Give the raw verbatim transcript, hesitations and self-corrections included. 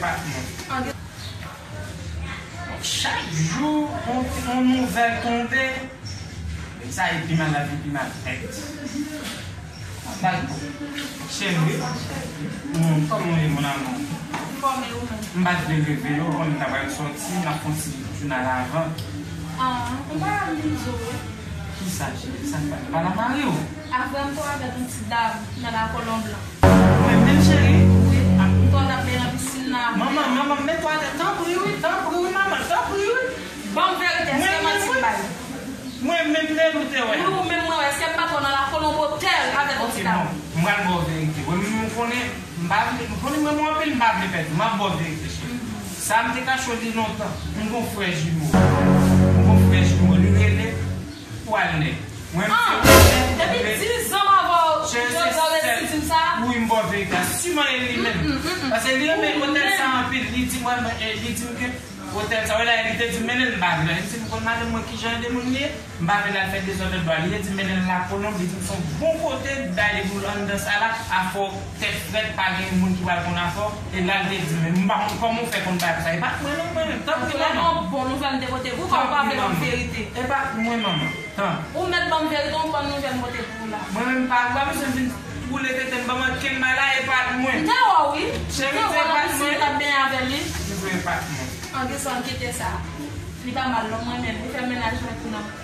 Patnè. Chak jou, yon, yon nouvèl tonbe. Sa e pi mal, lavi pi mal. Cheri, kòman w ye, mon amour? M pa t vle leve yo, konn m ta pral sòti, m ap fè yon ti jounal avan. Ah, ou pa vin di w. Kisa, cheri? Sa n pa, pa nan mari w? Apre m te avèk yon ti dam nan La Kolon Blan. Mwen menm, cheri? Wi, m te ap nan pisin nan. Manman, manman, mete w atè, tanpri wi, tanpri wi, manman, tanpri wi. Ban m verite, èske manti m bay? Mwen menm, Nelou te wè. Wi, ou menm mwen wè, èske m pa t wè w nan La Kolon Botèl avèk yon ti dam? Ok, bon, m pral ba w verite. Mwen menm, ou konnen, m pa vle, ou konnen mwen, mwen anpil, m pa vle pèdi. M ap ba w verite, cheri. Sa m te kache w li lontan. M gon frè jimo. M gon frè jimo. Li rele Walnè. Mwen, ah, depi dizan m avè w, jodi a w resi di m sa? Wi, m ba w verite a. Siman e li menm. Paske li renmen otèl sa anpil. Li di mwen, eh, li di m ke otèl sa, wè la, li te di m mennen l, m pa vle. Li di m konn madanm mwen kijan de moun li ye. M pa vle l al fè dezòd anndan. Li te di m mennen l La Kolonb, li di m se yon bon kote, dayè depi w anndan sa la, afè w tèt frèt, pa gen moun ki pral konn afè w. E la l te di m, men m pa konn kòman w fè konn bagay sa. E pa t mwen non, mwen menm. Tanpri manman. Yon bon nouvèl m te pote pou ou, kòm ou pa vle ban m verite. E pa t mwen manman. Tan. Ou mèt ban m verite, yon bon nouvèl m pote pou ou la. Mwen menm pa, m pa bezwen vin boule tete m, ban m ankenn bagay la, e pa t mwen. M te wè w wi. Cheri, se pa t mwen. M t ap benyen avè li. M jwe e pa t mwen. An gen sa, ann kite sa. Li pa mal non, mwen menm. Li fè mennaj mwen tou non.